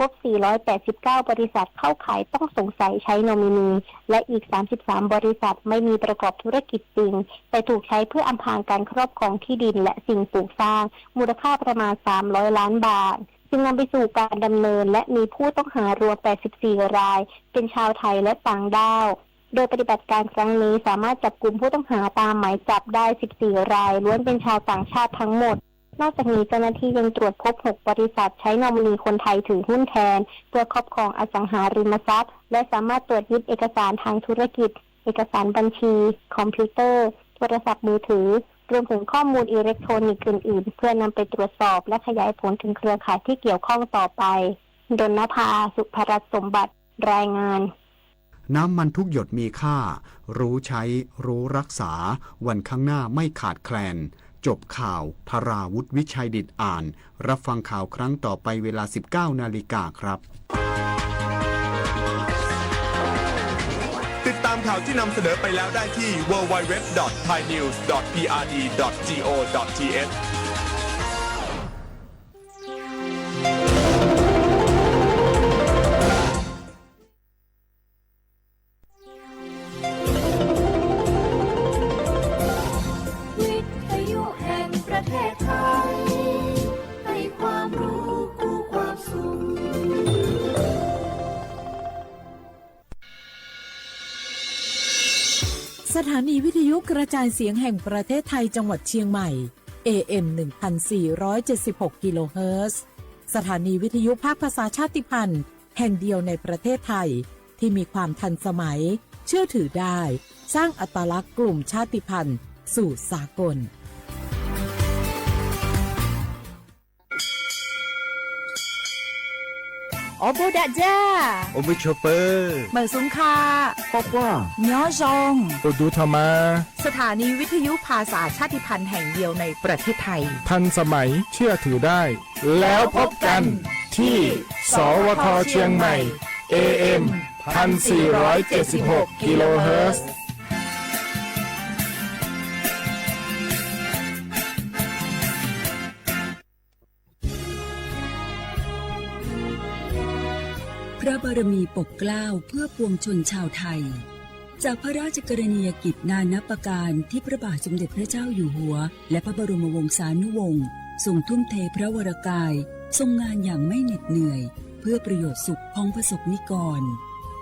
บสี่ร้อยแปดสิบเก้าบริษัทเข้าข่ายต้องสงสัยใช้นอมินี และอีกสามสิบสามบริษัทไม่มีประกอบธุรกิจจริง แต่ถูกใช้เพื่ออำพรางการครอบครองที่ดินและสิ่งปลูกสร้าง มูลค่าประมาณสามร้อยล้านบาท จึงนำไปสู่การดำเนิน และมีผู้ต้องหารวมแปดสิบสี่ราย เป็นชาวไทยและต่างด้าว โดยปฏิบัติการครั้งนี้สามารถจับกุมผู้ต้องหาตามหมายจับได้สิบสี่ราย ล้วนเป็นชาวต่างชาติทั้งหมด นอกจากนี้เจ้าหน้าที่ยังตรวจพบหกบริษัทใช้นอมินีคนไทยถือหุ้นแทน เพื่อครอบครองอสังหาริมทรัพย์ และสามารถตรวจยึดเอกสารทางธุรกิจ เอกสารบัญชี คอมพิวเตอร์ โทรศัพท์มือถือ รวมถึงข้อมูลอิเล็กทรอนิกส์อื่นๆ เพื่อนำไปตรวจสอบและขยายผลถึงเครือข่ายที่เกี่ยวข้องต่อไป ดลนภา สุภรัตน์สมบัติ รายงาน น้ำมันทุกหยดมีค่า รู้ใช้ รู้รักษา วันข้างหน้าไม่ขาดแคลน จบข่าว ธราวุฒิ วิชัยดิตอ่าน รับฟังข่าวครั้งต่อไปเวลาสิบเก้านาฬิกาครับ ติดตามข่าวที่นำเสนอไปแล้วได้ที่ ดับเบิลยู ดับเบิลยู ดับเบิลยู ดอท ไทยนิวส์ ดอท พีอาร์ดี ดอท จี โอ ดอท ที เอช วิทยุแห่งประเทศไทย ให้ความรู้คู่ความสุข สถานีวิทยุกระจายเสียงแห่งประเทศไทยจังหวัดเชียงใหม่ เอ เอ็ม หนึ่งพันสี่ร้อยเจ็ดสิบหกกิโลเฮิรตซ์ สถานีวิทยุภาคภาษาชาติพันธุ์แห่งเดียวในประเทศไทย ที่มีความทันสมัย เชื่อถือได้ สร้างอัตลักษณ์กลุ่มชาติพันธุ์สู่สากล Ob pug dam ja, ua mub tshua pawg, mawm xub kha, quaj quaj, nyob zoo, ua dub tho mas. สถานีวิทยุภาษาชาติพันธุ์แห่งเดียวในประเทศไทย ทันสมัย เชื่อถือได้ แล้วพบกันที่ สวท เชียงใหม่ เอ เอ็ม พันสี่ร้อยเจ็ดสิบหกกิโลเฮิรตซ์ พระบารมีปกเกล้าเพื่อปวงชนชาวไทย จากพระราชกรณียกิจนานับประการที่พระบาทสมเด็จพระเจ้าอยู่หัว และพระบรมวงศานุวงศ์ ทรงทุ่มเทพระวรกาย ทรงงานอย่างไม่เหน็ดเหนื่อย เพื่อประโยชน์สุขของประสบนิกร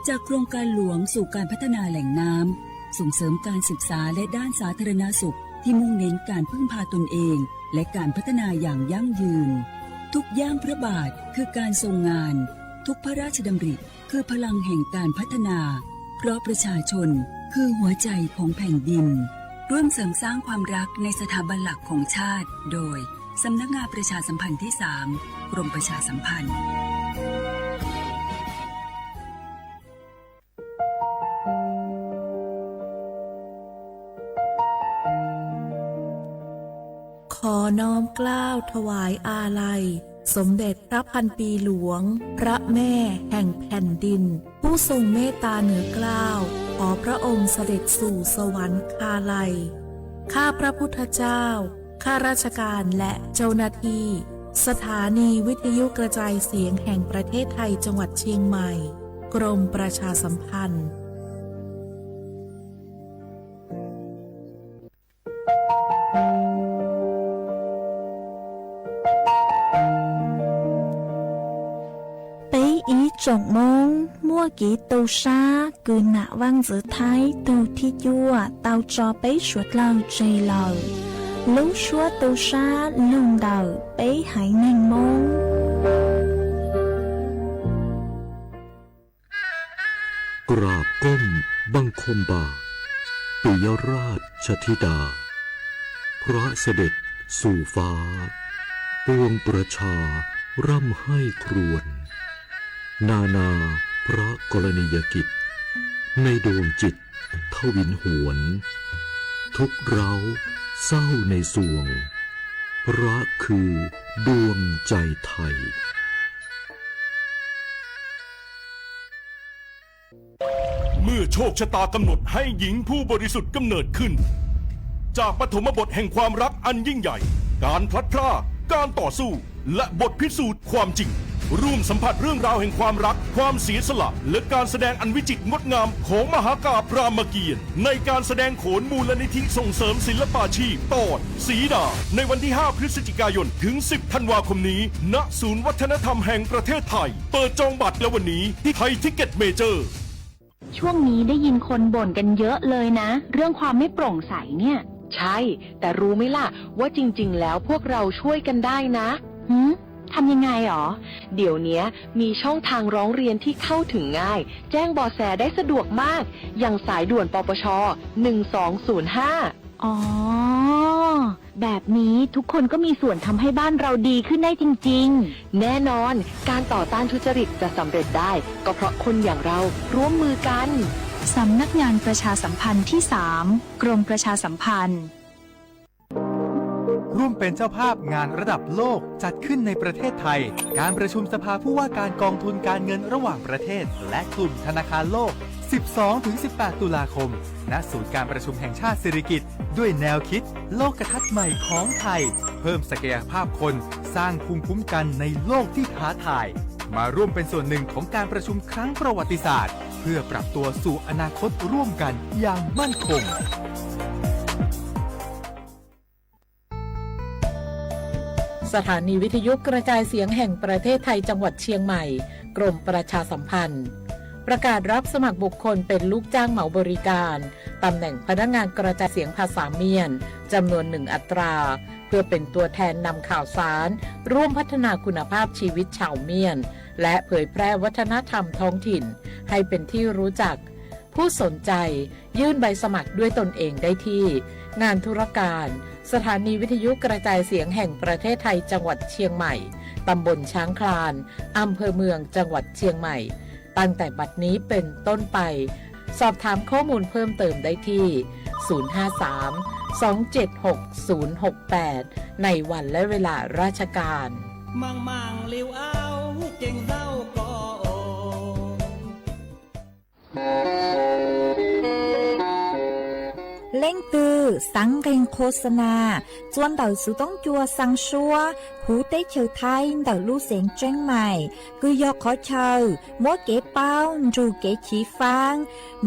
จากโครงการหลวงสู่การพัฒนาแหล่งน้ำ ส่งเสริมการศึกษาและด้านสาธารณสุขที่มุ่งเน้นการพึ่งพาตนเอง และการพัฒนาอย่างยั่งยืน ทุกย่างพระบาทคือการทรงงาน ทุกพระราชดำริคือพลังแห่งการพัฒนา เพราะประชาชนคือหัวใจของแผ่นดิน ร่วมเสริมสร้างความรักในสถาบันหลักของชาติ โดย สำนักงานประชาสัมพันธ์ที่สาม กรมประชาสัมพันธ์ ขอน้อมเกล้าถวายอาลัย สมเด็จพระพันปีหลวง พระแม่แห่งแผ่นดิน ผู้ทรงเมตตาเหนือเกล้า ขอพระองค์เสด็จสู่สวรรคาลัย ข้าพระพุทธเจ้า ข้าราชการและเจ้าหน้าที่ สถานีวิทยุกระจายเสียงแห่งประเทศไทยจังหวัดเชียงใหม่ กรมประชาสัมพันธ์ Peb ib tsoom Hmoob muaj kev tu sab kws nam vaj ntxwv Thaib tug thib cuaj tau tso peb suav dlawg tseg lawm. Lub suab tu sab lug ntawm peb haiv neeg Hmoob. กราบก้มบังคมบาท ปิยราชธิดา พระเสด็จสู่ฟ้า ปวงประชาร่ำไห้ครวญ นานาพระกรณียกิจ ในดวงจิตทวินหวน ทุกข์ร้าวเศร้าในสวง พระคือดวงใจไทย เมื่อโชคชะตากำหนดให้หญิงผู้บริสุทธิ์กำเนิดขึ้น จากปฐมบทแห่งความรักอันยิ่งใหญ่ การพลัดพราก การต่อสู้ และบทพิสูจน์ความจริง ร่วมสัมผัสเรื่องราวแห่งความรัก ความเสียสละ และการแสดงอันวิจิตรงดงามของมหากาพย์รามเกียรติ์ ในการแสดงโขนมูลนิธิส่งเสริมศิลปาชีพ ตอนสีดา ในวันที่ ห้า พฤศจิกายน ถึง สิบ ธันวาคมนี้ ณ ศูนย์วัฒนธรรมแห่งประเทศไทย เปิดจองบัตรแล้ววันนี้ที่ไทยทิกเก็ตเมเจอร์ ช่วงนี้ได้ยินคนบ่นกันเยอะเลยนะ เรื่องความไม่โปร่งใสเนี่ย ใช่ แต่รู้ไหมล่ะว่าจริงๆแล้วพวกเราช่วยกันได้นะ หืม ทำยังไงหรอ เดี๋ยวเนี้ยมีช่องทางร้องเรียนที่เข้าถึงง่าย แจ้ง เบาะแส ได้สะดวกมาก อย่างสายด่วน ปปช หนึ่งสองศูนย์ห้า อ๋อ แบบนี้ทุกคนก็มีส่วนทำให้บ้านเราดีขึ้นได้จริงๆ แน่นอน การต่อต้านทุจริตจะสำเร็จได้ ก็เพราะคนอย่างเราร่วมมือกัน สำนักงานประชาสัมพันธ์ที่ สาม กรมประชาสัมพันธ์ ร่วมเป็นเจ้าภาพงานระดับโลกจัดขึ้นในประเทศไทย การประชุมสภาผู้ว่าการกองทุนการเงินระหว่างประเทศ และกลุ่มธนาคารโลก สิบสองถึงสิบแปด ตุลาคม ณ ศูนย์การประชุมแห่งชาติสิริกิติ์ ด้วยแนวคิดโลกทัศน์ใหม่ของไทย เพิ่มศักยภาพคน สร้างภูมิคุ้มกันในโลกที่ท้าทาย มาร่วมเป็นส่วนหนึ่งของการประชุมครั้งประวัติศาสตร์ เพื่อปรับตัวสู่อนาคตร่วมกันอย่างมั่นคง สถานีวิทยุกระจายเสียงแห่งประเทศไทยจังหวัดเชียงใหม่ กรมประชาสัมพันธ์ ประกาศรับสมัครบุคคลเป็นลูกจ้างเหมาบริการ ตำแหน่งพนักงานกระจายเสียงภาษาเมียน จำนวนหนึ่งอัตรา เพื่อเป็นตัวแทนนำข่าวสาร ร่วมพัฒนาคุณภาพชีวิตชาวเมียน และเผยแพร่วัฒนธรรมท้องถิ่น ให้เป็นที่รู้จัก ผู้สนใจยื่นใบสมัครด้วยตนเองได้ที่ งานธุรการ สถานีวิทยุกระจายเสียงแห่งประเทศไทยจังหวัดเชียงใหม่ ตำบลช้างคลาน อำเภอเมือง จังหวัดเชียงใหม่ ตั้งแต่บัดนี้เป็นต้นไป สอบถามข้อมูลเพิ่มเติมได้ที่ ศูนย์ห้าสาม สองเจ็ดหก ศูนย์หกแปด ในวันและเวลาราชการ Leej twg xaav nqeeg khos xa nas txua ntawm xuv toob cua xaa suab huv teb chaws Thaib ntawm lub xeev Tseeb Maim, kws yog qhov chaw muab kev paub nrug kev chiv faab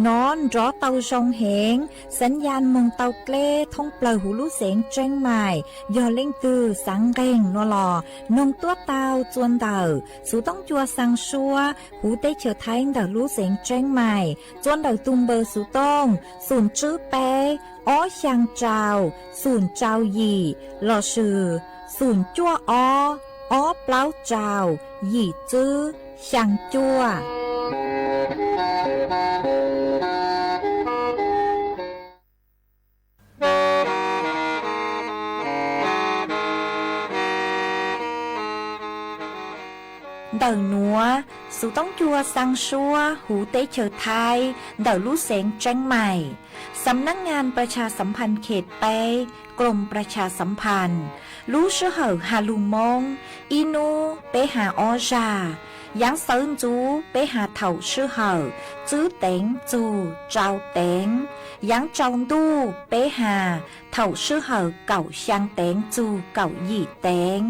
nov nrov tau zoo heev, xaav yaj moog tau dleb thoob plawg huv lub xeev Tseeb Maim. Yog leej twg xaav nqeeg no los noog tuab tau txua ntawm xuv toob cua xaa suab huv teb chaws Thaib ntawm lub xeev Tseeb Maim, txua ntawm tug npawb xuv tooj xoom tswb peb ob xyaa rau xoom rau yim lossis xoom cuaj ob ob plaub rau yim tswb xyaa cuaj. Ntawm nuav, xuv toob cua xaa suab huv teb chaws Thaib ntawm lub xeev Tseeb Maim, สำนักงานประชาสัมพันธ์เขตแปด กรมประชาสัมพันธ์, lub sij hawm has lug Moob, ib nub peb has ob zag, yaav sawv ntxuv peb has thaum sij hawm tswb teev txug rau teev, yaav tsaus ntuj peb has thaum sij hawm kaum xyaa teev txug kaum yim teev,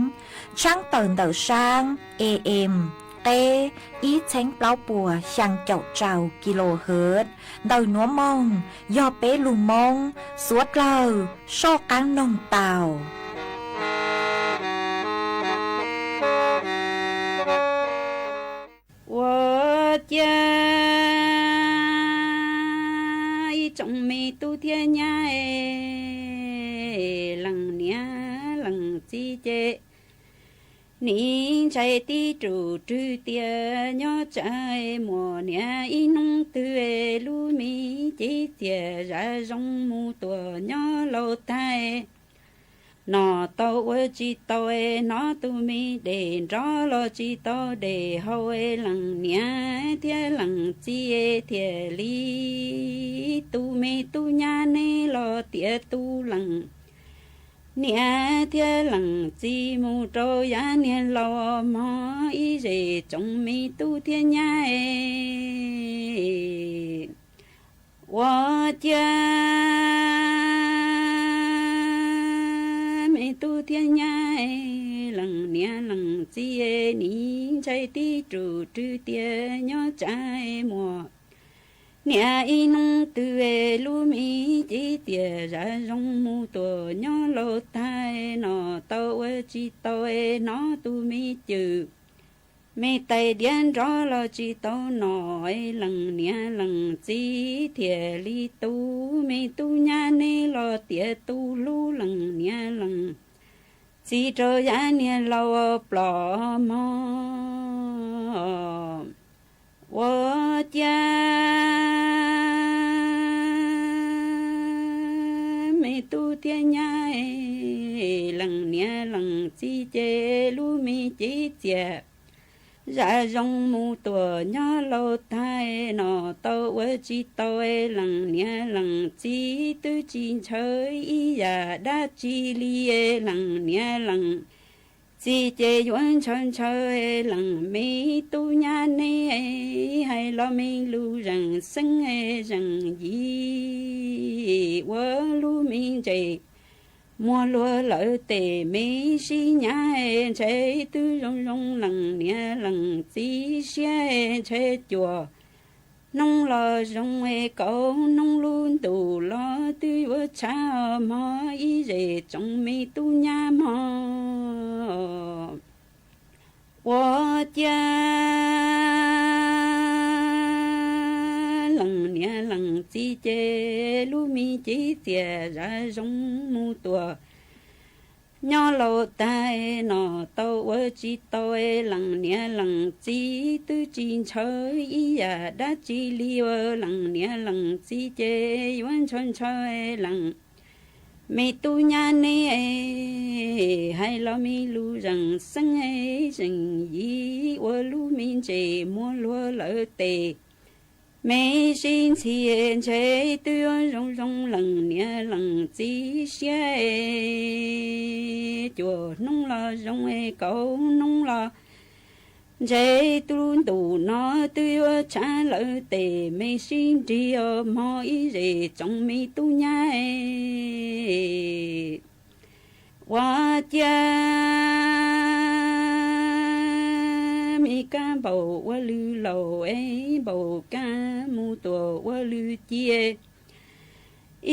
tshaab tawm ntawm saab A M qeb ib txheeb plaub puas xyaa caum rau kilohertz. Ntawm nuav moog yog peb lug Moob, suav dlawg soj qaab noog tau. Ua ciav ib tsoom me tub thiab nyab, leej niam leej txiv ces nim ntshai tib rus rwg tias nyob tsam muaj niam ib hnub twg lub me cev txias zam zoo mus tuam nyob laus tag. Noj tau ua tsis tau, hnov tus me dej nrov los tsis tau dej haus, leej niam thiab leej txiv thiaj li, tus me tub nyab neb los tiav tus leej niam thiab leej txiv mus rau yav niag laus mog ib zej tsoom me tub thiab nyab. Ua ciav me tub thiab nyab, leej niam leej txiv, nim ntshai tib rus rwg tias nyob tsav muag. Niam ib hnub twg lub me cev txias zam zoo mus tuam nyob laus tag no tau ua tsis tau hnov tus me cwm. Me tais diav nrov los tsis tau nom, lees niam lees txiv thiaj li tu me tub nyab neb los tiav tu hlub lees niam lees txiv rau yav niag laus plom mog. Ua ciav me tub thiab nyab, lees niam lees txiv ces lub me cev txias zam zoo mus tuam nyob laus tag no tau ua tsis tau, lees niam lees txiv twb tsis ntshaw ib yam dab tsi li. Lees niam lees txiv ces yuav ntshaw ntshaw lees me tub nyab neb, hais los me lus zeem xeeb zeem yim ua lub me ntses muag luag lawm tes me sib nyav, ntshai twb zoo zoo lees niam lees txiv siab, ntshai cuam hnub los zoo, kaum hnub lub ntuj los twb yuav tshav mog ib zes tsoom me tub nyab mog. Ua ciav lees niam lees txiv ces lub me cev txias zam zoo mus tuam nyob laus tag no tau ua tsis tau, lees niam lees txiv twb tsis ntshaw ib yam dab tsi li. Ua lees niam lees txiv ces yuav ntshaw ntshaw lees me tub nyab neb, hais los me lus zeem xeeb zeem yim ua lub me ntses muag luag lawm tes me sib ntxhi, ntshai twb yuav zoo zoo lees niam lees txiv siab, cuam hnub los zoo, kaum hnub los ntshai lub ntuj no twb yuav tshav lawm tes me sib nrig os mog ib zes tsoom me tub nyab. Ua ciav me kab npaum ua lwg laus es npaum kab mus tuam ua lwg ci,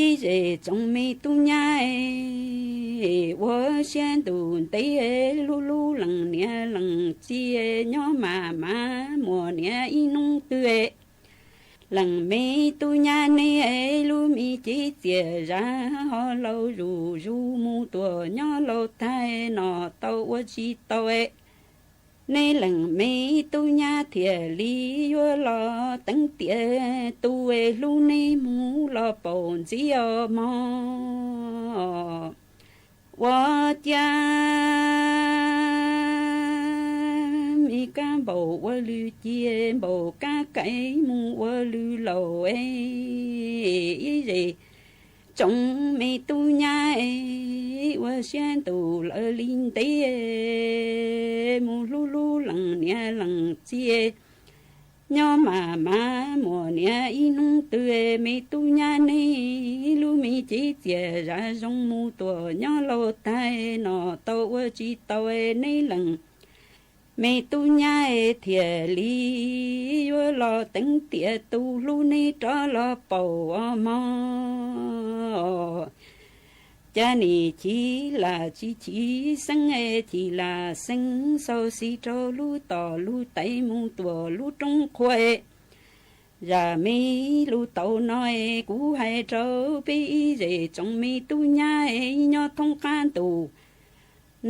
ib zes tsoom me tub nyab ua siab ntuj ntev, hlub hlub lees niam lees txiv, nyob mas mas muam niam ib hnub twg lees me tub nyab neb, lub me cev txias zam ho laus zuj zus mus tuam nyob laus tag no tau ua tsis tau, neb lees me tub nyab thiaj li yuav los teev tiam tus hlub neb mus los paum ntxiv os mog. Ua ciav me kab npaum ua lwg ci, npaum kab kaim mus ua lwg laus, ib zes tsoom me tub nyab ua siab ntuj lawv li ntev, mus hlub hlub lees niam lees txiv, nyob mas mas muam niam ib hnub twg me tub nyab neb, lub me cev txias zam zoo mus tuam nyob laus tag no tau ua tsis tau, neb lees me tub nyab thiaj li yuav los teev tiam tus hlub neb rov los paum os mog. Cas nim chim lam tsis chim xeeb, chim lam xeeb xaus xis rau lub tom lub tais mus tuam lub roob qhua. Zam me lus tau no kuv hais rau peb ib zes tsoom me tub nyab nyob thoob qab ntuj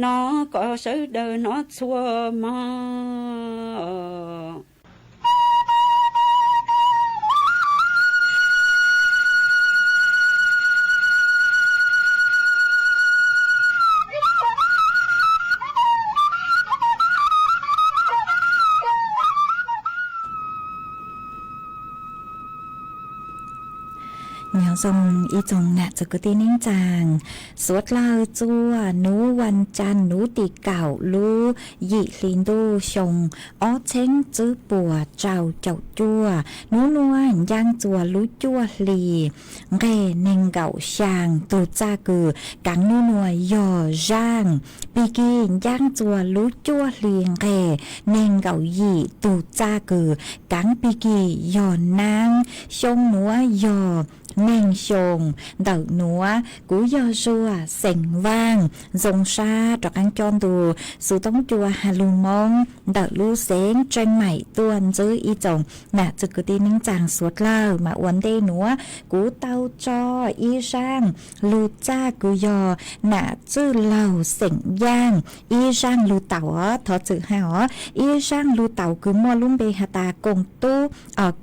no kom sawv daws hnov txhua mog. Nyob zoo ib tsoom nam txiv kwv tij neej tsaa, suav dlawg txua nuav vas cas nuav tim kaum lub yim hli ntuj xyoo ob txheeb tswb puas rau caum cuaj, nub nuav ncaaj txua lub cuaj hli nqeg neeg nkaum xyaa. Tug txaj kws kaav nub nuav yog zaaj, pig kig ncaaj txua lub cuaj hli nqeg neeg nkaum yim. Tug txaj kws kaav pig kig yog naab, xyoo nuav yog neeg xyoo ntawm nuav. Kuv yog Zuag xeem Vaaj, zoo sab rov qaab coj ntu xuv toob cua has lug Moob ntawm lub xeev Tseem Maim tuaj ntsib ib tsoom nam txiv kwv tij neej tsaa suav dlawg. Mas ua ntej nuav kuv tau tso ib zaaj lug txaj kws yog nam txwj laug xeem Yaaj ib zaaj lug taus os, thov txwm has os, ib zaaj lug taus kws muaj lub npe has tas Koom Tub,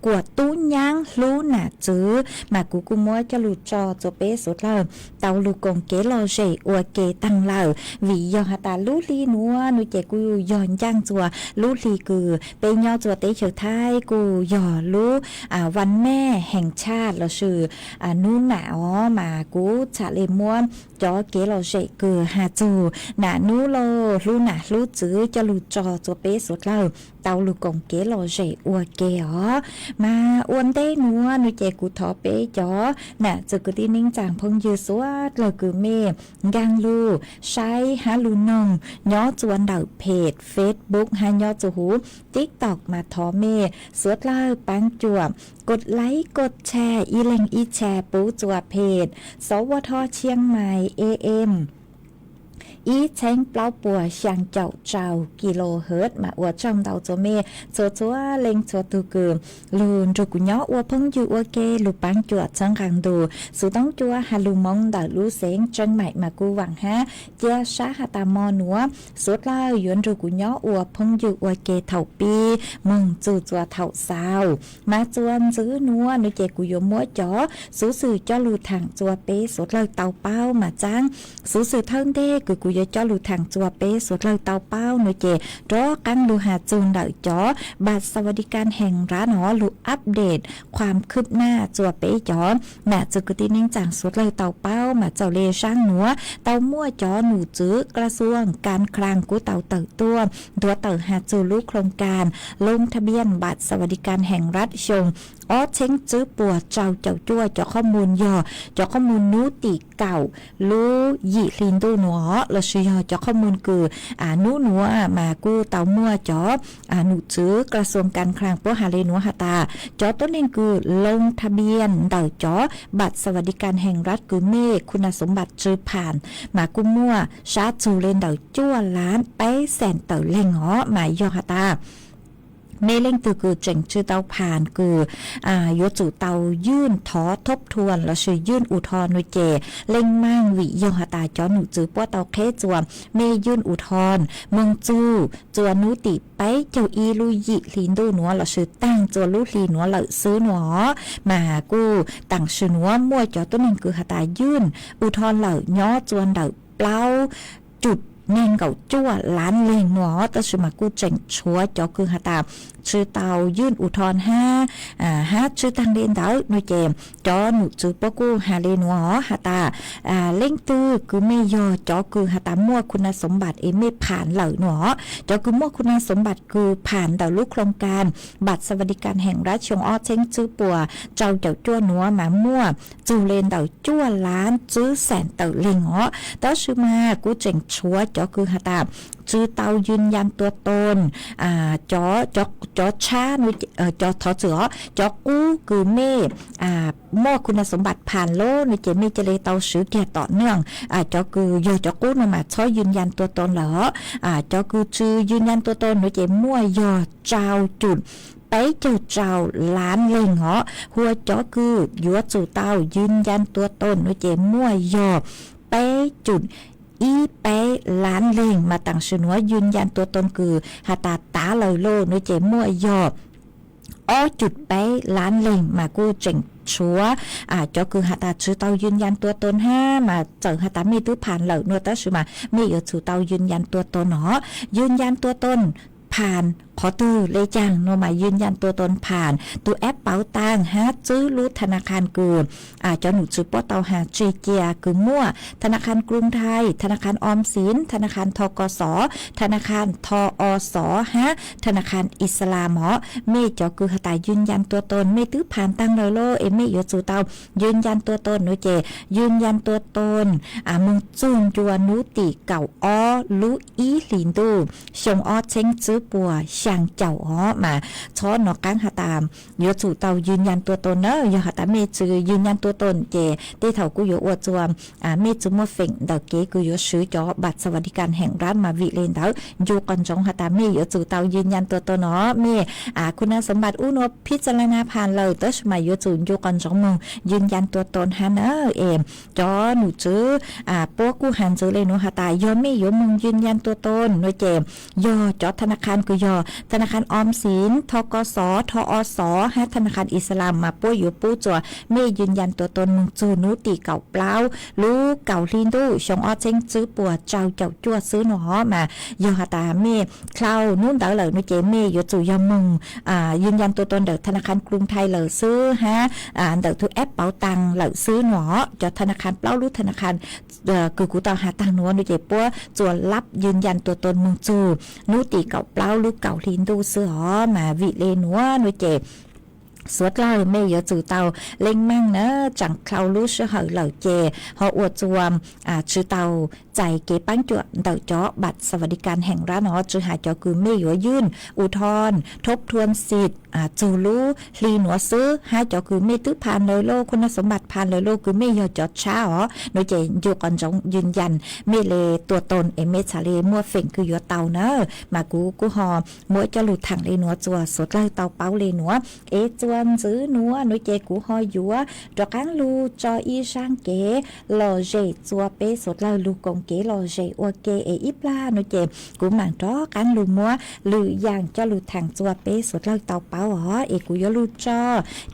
Kuam Tub Nyaab Hlub Nam Txwv. Mas kuv kuj muab coj lug tso txua peb suav dlawg tau lug koom kev lom zem ua ke taag lawm, vim yog has tas lub hli nuav nuav ces kuj yog ncaaj txua lub hli kws peb nyob txua teb chaws Thaib kuj yog lub vas mej heev tshaj lossis nub nam os. Mas kuv txhad le muab cov kev lom zem kws has txug nam nub lauj, hlub nam hlub txwv coj lug tso txua peb suav dlawg tau lug koom kev lom zem ua ke os. Mas ua ntej nuav nuav ces kuv thov peb cov nam txiv kwv tij neej tsaa phooj ywg suav dlawg kws mej nkaag lug saib hab lug noog nyob txua ntawm page Facebook hab nyob txua huv TikTok mas thov mej suav dlawg paab cuam kod like kod share ib leeg ib share pub txua page Sov Vaj Thoj Tshiab Mais A M ib txheeb plaub puas xyaa caum rau kilohertz. Mas ua tsaug ntau txua mej txhua txhua leej txhua tug kws lug nrug kuv nyob ua phooj ywg ua ke, lug paab cuam txhawb nqaa ntu xuv toob cua has lug Moob ntawm lub xeev Tseem Maim. Mas kuj vaam hab cia sab has tas mo nuav suav dlawg yuav nrug kuv nyob ua phooj ywg ua ke thaum pib moog txug txua thaum xaus. Mas txua ntxiv nuav nuav ces kuv yuav muab cov xuv xwm coj lug thaam txua peb suav dlawg tau paub. Mas txaab xuv xwm thawj ntej kws kuv yuav coj lug thaam txua peb suav dlawg tau paub nuav ces rov qaab lug has txug ntawm cov บัตรสวัสดิการแห่งรัฐ no lug update ความคืบหน้า txua peb cov nam txiv kwv tij neej tsaa suav dlawg tau paub. Mas txawm le zaaj nuav tau muaj cov num txwv กระทรวงการคลัง kuj tau tawm tuaj nthuav tawm has txug lub โครงการลงทะเบียนบัตรสวัสดิการแห่งรัฐ xyoo ob txheeb tswb puas rau caum cuaj. Cov qhob moos yog cov qhob moos nub tim kaum lub yim hli ntuj nuav lossis yog cov qhob moos kws nub nuav mas kuj tau muaj cov num txwv กระทรวงการคลัง puab has le nuav has tas cov tuab neeg kws ลงทะเบียน ntawm cov บัตรสวัสดิการแห่งรัฐ kws mej คุณสมบัติ tsw phaam mas kuj muaj sab txug le ntawm cuaj laav peb xees tawm leeg os. Mas yog has tas mej leej twg kws tseem tsw tau phaam kws yuav tsum tau ยื่นถอนทบทวน lossis ยื่นอุทธรณ์ nuav ces leej maaj, vim yog has tas cov num txwv puab tau qheb txua mej ยื่นอุทธรณ์ moog txug txua nub tim peb caug ib lub yim hli ntuj nuav lossis taag txua lub hli nuav lawm xwb nuav os. Mas kuj taam sim nuav muaj cov tuab neeg kws has tas ยื่นอุทธรณ์ lawm nyob txua ntawm plaub cum neeg nkaum cuaj laav leeg nuav os, tab sis mas kuj tseem tshuav cov kws has tas tsw tau ยื่นอุทธรณ์ hab, hab tsw taag le ntawd nuav ces cov num txwv puab kuj has le nuav os has tas leej twg kws mej yog cov kws has tas muaj คุณสมบัติ es mej phaam lawm nuav os, cov kws muaj คุณสมบัติ kws phaam ntawm lub โครงการบัตรสวัสดิการแห่งรัฐ xyoo ob txheeb tswb puas rau caum cuaj nuav mas muaj txug le ntawm cuaj laav tswb xees tawm leeg os. Tab sis mas kuj tseem tshuav cov kws has tas tsw tau ยืนยันตัวตน, cov, cov tshab, cov, thov txwm os, cov qub kws mej muaj คุณสมบัติ phaam lawm nuav ces mej ca le tau swv kiag tom neej. Cov kws yog cov qub nuav mas txhob ยืนยันตัวตน lawm os. Cov kws tsw ยืนยันตัวตน nuav ces muaj yog rau cum peb caug rau laav leeg os. Hua cov kws yuav tsum tau ยืนยันตัวตน nuav ces muaj yog peb cum ib peb laav leeg, mas taam sim nuav ยืนยันตัวตน kws has tas tav lawm lawm nuav ces muaj yog ob cum peb laav leeg. Mas kuj tseem tshuav cov kws has tas tsw tau ยืนยันตัวตน hab mas txawm has tas mej twb phaam lawm nuav tab sis mas mej yuav tsum tau ยืนยันตัวตน os. ยืนยันตัวตน phaam qhov twg le caag no mas ยืนยันตัวตน pham tus app Pov Tang hab txwb lub thab na khas kws cov nom tswv puab tau has tseg cia kws muaj thab na khas กรุงไทย, thab na khas ออมสิน, thab na khas ทกส, thab na khas ทอส hab thab na khas อิสลาม os. Mej cov kws has tas ยืนยันตัวตน mej twb pham taag lawm lauj es mej yuav tsum tau ยืนยันตัวตน no ces ยืนยันตัวตน moog txug ncua nub tim kaum ob lub ib hlis ntuj xyoo ob txheeb tswb puas xyaa caum os mas txhob nov qaab has tas yuav tsum tau ยืนยันตัวตน na. Yog has tas mej tsi ยืนยันตัวตน ces tej thaum kuj yuav ua txug mej tsi muaj feem ntawm kev kws yuav swv cov บัตรสวัสดิการแห่งรัฐ mas vim le ntawd ncu qhov ntsoov has tas mej yuav tsum tau ยืนยันตัวตน no. Mej คุณสมบัติ ub nuav พิจารณาผ่าน lawm tab sis mas yuav tsum ncu qhov ntsoov moog ยืนยันตัวตน hab na. Es cov nom tswv puab kuj has ntxiv le nuav has tas yog mej yuav moog ยืนยันตัวตน no ces yog cov thab na khas kws yog thab na khas ออมสิน, ทกส, ทอส hab thab na khas อิสลาม mas puab yuav pub txug mej ยืนยันตัวตน moog txug nub tim kaum plaub lub kaum hli ntuj xyoo ob txheeb tswb puas rau caum cuaj xwb no os mas yog has tas mej dlhau nub ntawd lawm no ces mej yuav tsum yog moog ยืนยันตัวตน ntawm thab na khas กรุงไทย lawm xwb hab ntawm tug app Pov Tang lawm xwb no os. Cov thab na khas plaub lub thab na khas kws kuv tau has taag nuav no ces puab txuas lab ยืนยันตัวตน moog txug nub tim kaum plaub lub kaum hli ntuj xwb os mas vim le nuav no ces suav dlawg mej yuav tsum tau leej meej na, tsaam dlhau lub sij hawm lawm ces ho ua txuas tsi tau txais kev paab cuam ntawm cov บัตรสวัสดิการแห่งรัฐ no, tsi has cov kws mej yuav ยื่นอุทธรณ์ทบทวนสิทธิ์ txug lub hli nuav xwb hab cov kws mej twb pham lawm lauj, คุณสมบัติ pham lawm lauj, kws mej yog cov tshab os no ces ncu qhov ntsoov ยืนยัน mej le ตัวตน es mej txhad le muaj feem kws yuav tau na. Mas kuv kuj ho muab coj lug thaam le nuav txuas suav dlawg tau paub le nuav. Es txuas ntxiv nuav no ces kuv ho yuav rov qaab lug tso ib zaaj kev lom zem txuas peb suav dlawg lug koom kev lom zem ua ke es ib plag no ces kuv maam rov qaab lug muab lwm yaam coj lug thaam txuas peb suav dlawg tau paub os. Es kuv yuav lug tso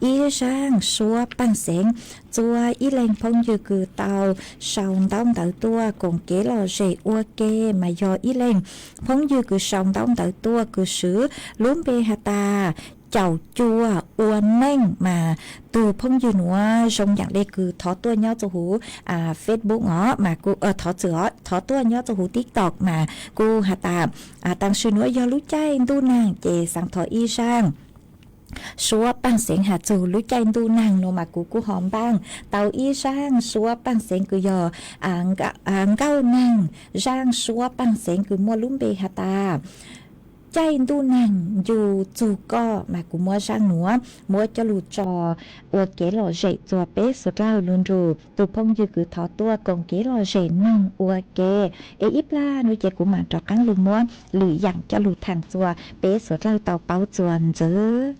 ib zaaj suab paaj xeev txuas ib leeg phooj ywg kws tau sau ntaub ntawv tuaj koom kev lom zem ua ke mas yog ib leeg phooj ywg kws sau ntaub ntawv tuaj kws swv lub npe has tas Caum Cuaj Ua Neej mas tug phooj ywg nuav zoo yaam le kws thov tuaj nyob rua huv Facebook os mas kuv thov txwm os, thov tuaj nyob rua huv TikTok mas kuv has tas taam sim nuav yog lub caij ntuj naag ces xaav thov ib zaaj suab paaj xeev has txug lub caij ntuj naag no mas kuv kuj ho npaaj tau ib zaaj suab paaj xeev kws yog nkauj neeg zaaj suab paaj xeev kws muaj lub npe has tas Caij Ntuj Naag Ncu Txug Koj mas kuv muab zaaj nuav muab coj lug tso ua kev lom zem txuas peb suav dlawg lug nrug tug phooj ywg kws thov tuaj koom kev lom zem noog ua ke. Es ib plag nuav ces kuv maam rov qaab lug muab lwm yaam coj lug thaam txuas peb suav dlawg tau paub txuas ntxiv.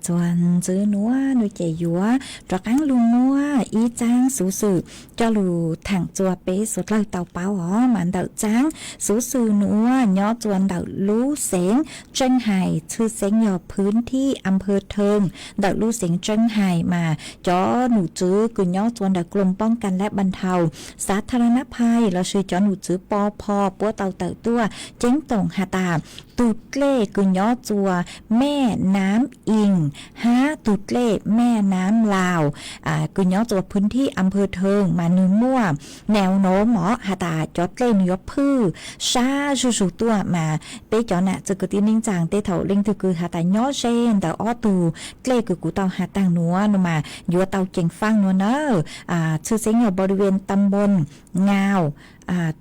Txuas ntxiv nuav nuav ces yuav rov qaab lug muab ib txaab xuv xwm coj lug thaam txug peb suav dlawg tau paub os. Mas ntawm txaab xuv xwm nuav nyob txuas ntawm lub xeev Tseej Hais, tshwj xeeb yog phwv thib am phaw Theej, ntawm lub xeev Tseej Hais mas cov nom tswv kws nyob txuas ntawm Krum Poob Kas Lab Npam Thau Xav Tha Ra Nab Phais lossis cov nom tswv Pov Pho puab tau tawm tuaj ceeb toom has tas tug dlej kws nyob txuas Mej Nam Ing hab tug dlej Mej Nam Laus kws nyob txuas phwv thib am phaw Theej mas nwg muaj nws nuav mog has tas cov dlej nwg yuav phwj sab zuj zug tuaj. Mas peb cov nam txiv kwv tij neej tsaa tej thaum leej twg kws has tas nyob ze ntawm ob tug dlej kws kuv tau has taag nuav nuav mas yuav tau ceev faaj nuav nawb. Tshwj xeeb yog บริเวณ ตำบลงาว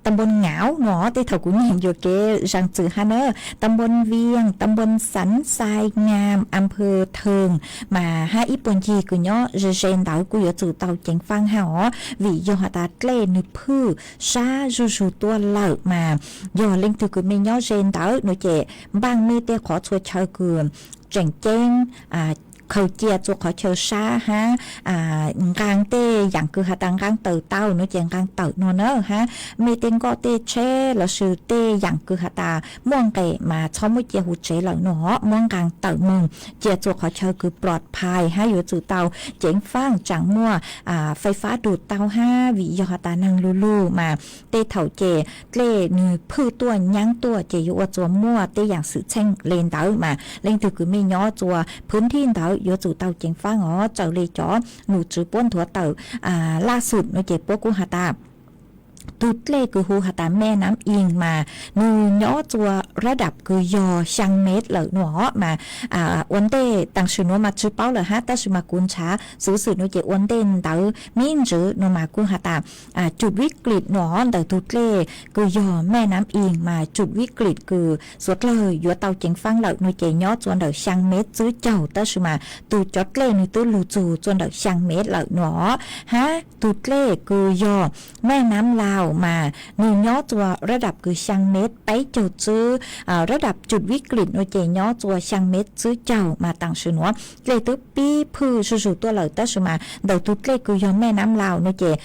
ตำบลงาว nuav, tej thaum kuv nyeem yuam kev zaam txim hab nawb, ตำบลเวียง ตำบลสันทรายงาม อำเภอเทิง mas hab ib puag ncig kws nyob ze ze ntawd kuj yuav tsum tau ceev faaj hab os, vim yog has tas dlej nwg phwj sab zuj zug tuaj lawm. Mas yog leej twg kws mej nyob ze ntawd nuav ces npaaj mej tej qhov txhua chaw kws tseem ceeb khaws cia txug qhov chaw sab hab nqaa tej yaam kws has tas nqaa tawm tau nuav ces nqaa tawm nuav nawb hab mej tej nkoj tej tsheb lossis tej yaam kws has tas muaj nqes mas txhob muab cia huv tsev lawm nuav, muab nqaa tawm moog cia txug qhov chaw kws ปลอดภัย hab yuav tsum tau ceev faaj tsaam muaj fais fab dum tau hab vim yog has tas naag lug lug mas tej thaum ces dlej nwg phwj tuaj nyaab tuaj ces yuav ua txuas muaj tej yaam xwm txheej le ntawd. Mas leej twg kws mej nyob txuas phwv thib ntawd yuav tsum tau ceev faaj os. Raws le cov nom tswv puab nthuav tawm laj xum nuav ces puab kuj has tas tug dlej kws hu has tas แม่น้ำอิง mas nwg nyob txuas ระดับ kws yog xyaa mev lawm nuav os. Mas ua ntej taam sim nuav mas tsi paub lawm hab tab sis mas kuv nrhav xuv xwm nuav ces ua ntej ntawd miv ntswv nuav mas kuj has tas จุดวิกฤต nuav ntawm tug dlej kws yog แม่น้ำอิง mas จุดวิกฤต kws suav dlawg yuav tau ceev faaj lawm nuav ces nyob txuas ntawm xyaa mev tswb caug tab sis mas tug cov dlej nwg twb lug txug txuas ntawm xyaa mev lawm nuav os. Hab tug dlej kws yog แม่น้ำลาว mas nwg nyob txuas ระดับ kws xyaa mev peb caug tswb, ระดับ จุดวิกฤต nuav ces nyob txuas xyaa mev tswb caug mas taam sim nuav dlej twb pib phwj zuj zug tuaj lawm tab sis mas ntawm tug dlej kws yog แม่น้ำลาว nuav ces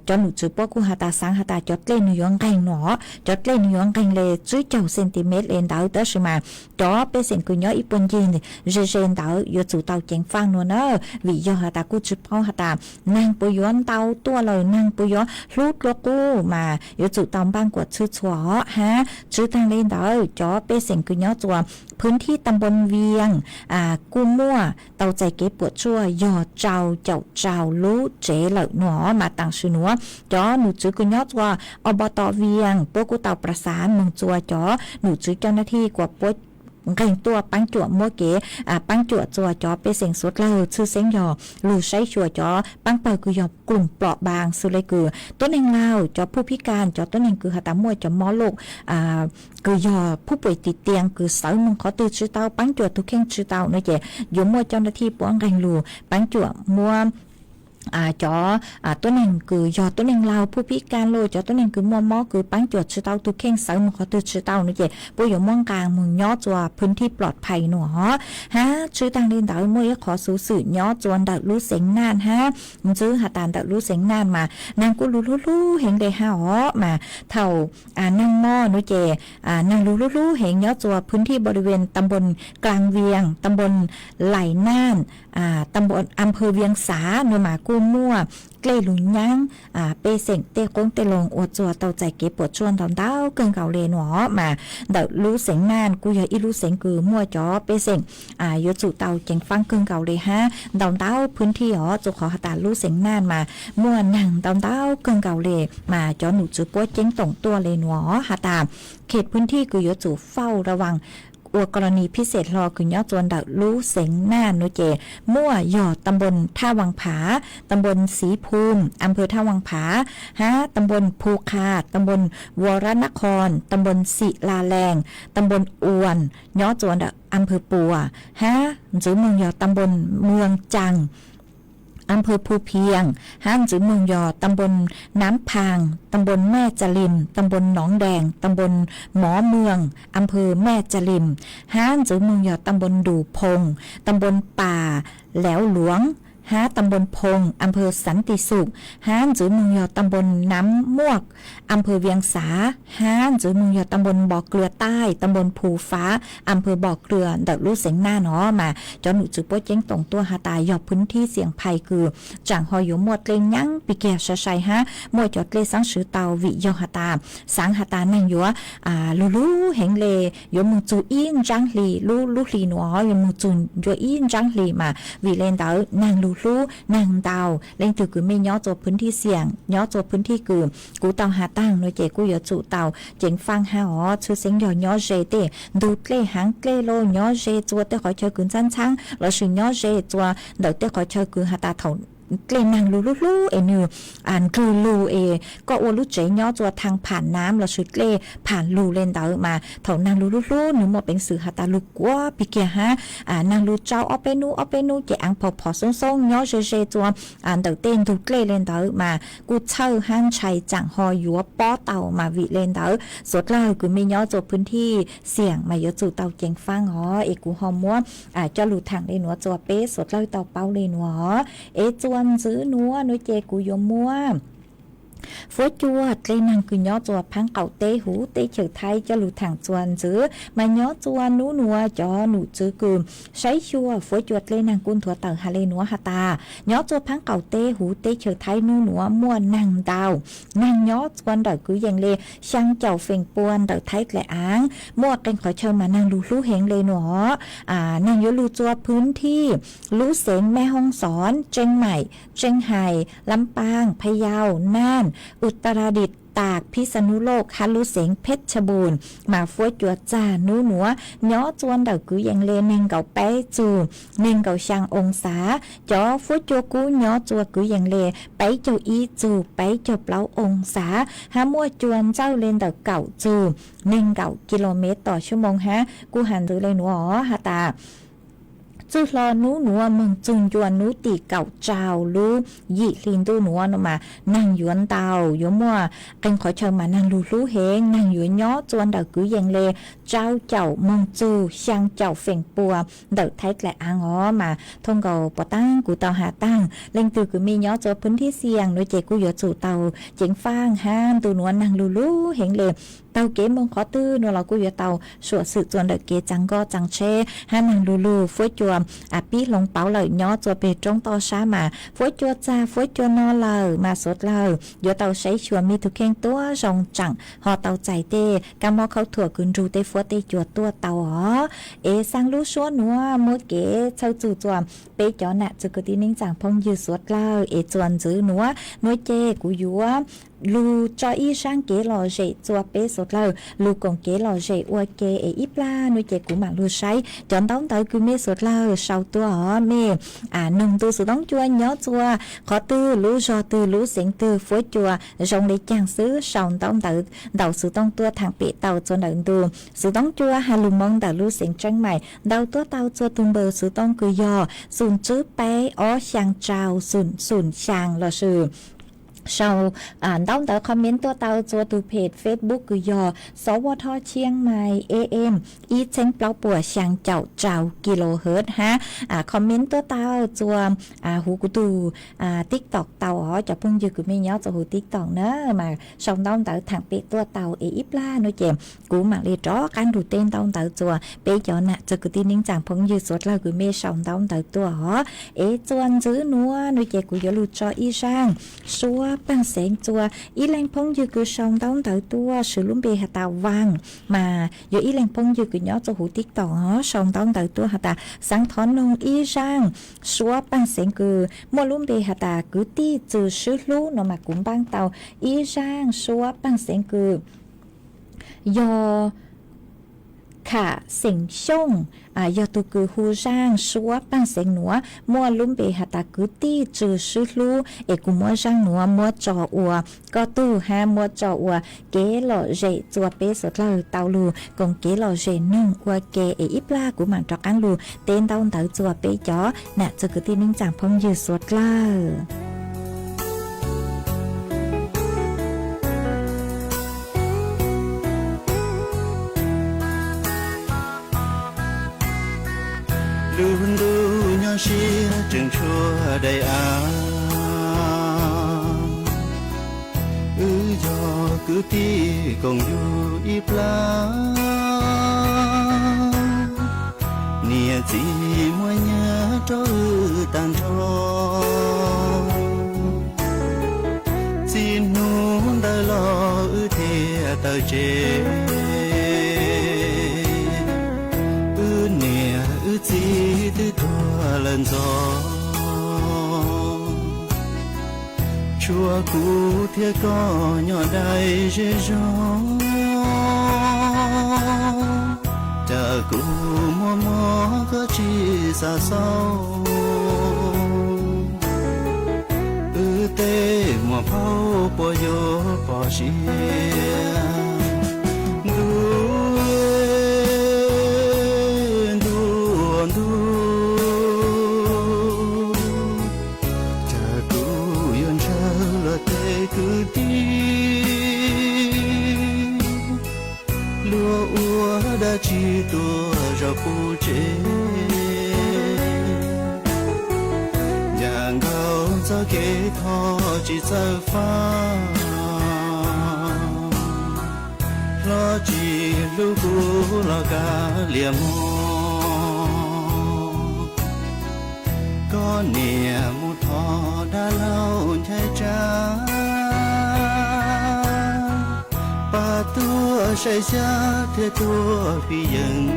cov nom tswv puab kuj has tas xaav has tas cov dlej nwg yuav nqeeg nuav os, cov dlej nwg yuav nqeeg le tswb caug centimeter le ntawd tab sis mas cov pej xeem kws nyob ib puag ncig ze ze ntawd yuav tsum tau ceev faaj nuav nawb vim yog has tas kuj tsi paub has tas naag puas yuav ntau tuaj lawm, naag puas yuav hlub dlua qub mas yuav tsum tau npaaj kuam txhwb txhua os hab. Tswv taag le ntawd cov pej xeem kws nyob txuas พื้นที่ตำบลเวียง kuj muaj tau txais kev puam tsuaj yog rau caum rau lub tsev lawm nuav mas taam sim nuav cov nom tswv kws nyob txuas อบต. เวียง puab kuj tau ประสาน moog txuas cov nom tswv เจ้าหน้าที่ kuas puab nqeeg tuaj paab cuam muab kev paab cuam txuas cov pej xeem suav dlawg tshwj xeeb yog lug saib xyuas cov paab pawg kws yog กลุ่มเปราะบาง xws le kws tuab neeg laug, cov ผู้พิการ, cov tuab neeg kws has tas muaj cov mob loj kws yog ผู้ป่วยติดเตียง kws sawv moog qhov twg tsi tau, paab cuam tug kheej tsi tau nuav ces yuav muaj เจ้าหน้าที่ puab nqeeg lug paab cuam muab cov tuab neeg kws yog tuab neeg laug ผู้พิการ los cov tuab neeg kws muaj mob kws paab cuam tsi tau, tug kheej sawv moog qhov twg tsi tau nuav ces puab yuav muab nqaa moog nyob txuas พื้นที่ปลอดภัย nuav os. Hab tswv taag le ntawd muaj ib qhov xuv xwm nyob txuas ntawm lub xeev Naj hab, ntxwv has tas ntawm lub xeev Naj mas naag kuj lug hlub hlub heev le hab os. Mas thaum naag mob nuav ces naag lug hlub hlub heev nyob txuas พื้นที่บริเวณ ตำบลกลางเวียง ตำบล ไหล่น่าน อำเภอเวียงสา nuav mas kuj muaj dlej lug nyaab pej xeem tej qoob tej loo ua txuas tau txais kev puam tsuaj ntau ntau kawg nkaus le nuav os. Mas ntawm lub xeev Naj kuj yog ib lub xeev kws muaj cov pej xeem yuav tsum tau ceev faab kawg nkaus le hab ntau ntau พื้นที่ os, rua qhov has tas lub xeev Naj mas muaj naag ntau ntau kawg nkaus le. Mas cov nom tswv puab ceeb toom tuaj le nuav os has tas เขตพื้นที่ kws yuav tsum เฝ้าระวัง ua กรณีพิเศษ hlo kws nyob txuas ntawm lub xeev Naj nuav ces muaj yog ตำบลท่าวังผา ตำบลศรีภูมิ อำเภอท่าวังผา hab ตำบลภูคา ตำบลวรนคร ตำบลศิลาแรง ตำบลอวน nyob txuas ntawm อำเภอปัว hab ntxwv moog yog ตำบลเมืองจัง อำเภอภูเพียง hab ntxwv moog yog ตำบลน้ำพาง ตำบลแม่จาริม ตำบลหนองแดง ตำบลหมอเมือง อำเภอแม่จาริม hab ntxwv moog yog ตำบลดู่พง ตำบลป่าแหลวหลวง hab ตำบลพง อำเภอสันติสุข hab ntxwv moog yog ตำบลน้ำม่วง อำเภอเวียงสา hab ntxwv moog yog ตำบลบ่อเกลือใต้ ตำบลภูฟ้า อำเภอบ่อเกลือ ntawm lub xeev Naj no mas cov nom tswv puab ceeb toom tuaj has tas yog พื้นที่เสี่ยงภัย kws tsaam ho yuav muaj dlej nyaab pig kiag sai sai hab muaj cov dlej xaab swv tau vim yog has tas xaav has tas neeg yuav lug lug heev le, yuav moog txug ib ntsaab hli, lub lub hli nuav yuav moog txug ncua ib ntsaab hli mas vim le ntawd neeg lug hlub neeg ntau. Leej twg kws mej nyob txua พื้นที่เสี่ยง, nyob txua พื้นที่ kws kuv tau has taag no ces kuj yuav tsum tau ceev faaj hab os. Tshwj xeeb yog nyob ze tej ntug dlej haav dlej los nyob ze txua tej qhov chaw kws ntxhaab ntxhaab lossis nyob ze txua ntawm tej qhov chaw kws has tas thaum dlej neeg lug lub hlub es nwg nrug lug es koj ua lub tsev nyob txua thaj pham nam lossis dlej pham lug le ntawd mas thaum neeg lug lub hlub nwg muaj peev xwm has tas lug kuav pig kiag hab neeg lug tsau ob peb nub ob peb nub ces aav phom phom xoob xoob nyob ze ze txua ntawm tej ntug dlej le ntawd mas kuj txhawj hab ntshai tsaam ho yuav pob tau mas vim le ntawd suav dlawg kws mej nyob txua พื้นที่เสี่ยง mas yuav tsum tau ceev faaj os. Es kuv ho muab coj lug thaam le nuav txua peb suav dlawg tau paub le nuav os. Es txua ntxwv nuav nuav ces kuv yuav muab fuab cua dlej neeg kws nyob txua phaab qaum teb huv teb chaws Thaib coj lug thaam txua ntxwv mas nyob txua nub nuav cov nom tswv kws saib xyuas fuab cua dlej neeg kuj nthuav tawm has le nuav has tas nyob txua phaab qaum teb huv teb chaws Thaib nub nuav muaj neeg ntau, neeg nyob txua ntawm kwv yees le xyaa caum feem pua ntawm Thaib dlaim aav muaj qee qhov chaw mas neeg lug hlub heev le nuav. Neeg yuav lug txua พื้นที่ lub xeev แม่ฮ่องสอน เชียงใหม่ เชียงราย ลำปาง พะเยา น่าน อุตรดิตถ์ ตาก พิษณุโลก hab lub xeev เพชรบูรณ์ mas fuab cua txag nub nuav nyob txua ntawm kwv yees le neeg nkaum peb txug neeg nkaum xyaa oo xav. Cov fuab cua kub nyob txua kwv yees le peb caug ib txug peb caug plaub oo xav hab muaj cua ntsawj le ntawm kaum txug neeg nkaum ki lo mev tom xuab moos hab kuj has ntxwv le nuav os has tas txwj hlo nub nuav moog txug ncua nub tim kaum rau lub yim hli ntuj nuav no mas neeg yuav ntau, yuav muaj qee qhov chaw mas neeg lug hlub heev, neeg yuav nyob txua ntawm kwv yees le rau caum moog txug xyaa caum feem pua ntawm Thaib dlaim aav os. Mas thoo nkaus puav taab kuv tau has taag leej twg kws mej nyob txua พื้นที่เสี่ยง nuav ces kuj yuav tsum tau ceev faaj hab ntu nuav neeg lug lug heev le taug kev moog qhov twg nuav los kuj yuav tau suam xwm txua ntawm kev tsaa nkoj tsaa tsheb hab neeg lug lug fuab cua pib hloov pauv lawm nyob txua peg roob toj sab mas fuab cua txag fuab cua no lawm mas suav dlawg yuav tau saib xyuas mej tug kheej tuab zoo tseem ho tau txais tej kab mob khaub thuam kws nrug tej fuab tej cua tuaj tau os. Es xaa lub suab nuav muab kev txhawj txug txua peb cov nam txwg kwv tij neej tsaa phooj ywg suav dlawg es txua ntxwv nuav nuav ces kuv yuav lug tso ib zaaj kev lom zem txua peb suav dlawg lug koom kev lom zem ua ke es ib plag nuav ces kuv maam lug saib cov ntaub ntawv kws mej suav dlawg sau tuaj os. Mej noog ntu xuv toob cua nyob txua qhov twg lub zog twg lub xeev twg fuab cua zoo le caag xwb sau ntaub ntawv ntawm xuv toob tuaj thaam pem tau txua ntawm ntu xuv toob cua has lug moo ntawm lub xeev Tseeb Maim ntau tuaj tau txua tug npawb xuv toob kws yog xum tswb peb ob xyaa rau xum xum xyaa lossis sau ntaub ntawv comment tuaj tau txua tug page Facebook kws yog Xov Vaj Thoj Tshiab Mais A M ib txheeb plaub puas xyaa caum rau kilohertz hab comment tuaj tau txua huv kuv tug TikTok tau os. Cov phooj ywg kws mej nyob txua huv TikTok na mas sau ntaub ntawv thaam pem tuaj tau es ib plag nuav ces kuv maam le rov qaab nrug teb ntaub ntawv txua peb cov nam txwg kwv tij neej tsaa phooj ywg suav dlawg kws mej sau ntaub ntawv tuaj os. Es txua ntxwv nuav nuav ces kuv yuav lug tso ib zaaj suab paag xeev txua ib leeg phooj ywg kws sau ntaub ntawv tuaj, swv lub npe has tas Vaaj, mas yog ib leeg phooj ywg kws nyob txua huv TikTok os, sau ntaub ntawv tuaj has tas xaav thov noog ib zaaj suab paag xeev kws muaj lub npe has tas kwv tij txwg swb hlub no mas kuv npaab tau ib zaaj suab paag xeev kws yog Kham xeem Xyooj, yog tug kws hu zaaj suab paaj xeev nuav, muaj lub npe has tas kwv tij Tswv Swb Hlub, es kuv muab zaaj nuav muab tso ua koj tug hab muab tso ua kev lom zem txua peb suav dlawg tau lug koom kev lom zem noog ua ke es ib plag kuv maam rov qaab lug teb ntaub ntawv txua peb cov nam txiv kwv tij neej tsaa phooj ywg suav dlawg. Lub ntuj nyob siab tseem tshuav daim av, wb yog kwv tij koom yug ib plag, niam txiv muaj nyiaj rau wb taag nrho. Txij nub ntawd los wb thiaj tawm tsev, wb niam wb txiv twb tuag lawm ntxov. Tshuav kuv thiab koj nyob dai zej zog, cas kuv muaj mob koj tsis xav xauj. Wb tej muam phauj puas yuav pom siab? Ntuj, ntuj, ntuj, cas kuv yuav ntshaw luag tej kwv tij, luag ua dab tsi tuaj zaum puv tsev, yam nkaus txoj kev thoj tsis txawj faj, hlob tsis hlub kuv los kav liam mog. Koj niam mus thov dab laug nchai tsab, pab tuaj saib xyab thiab tuaj fij yees,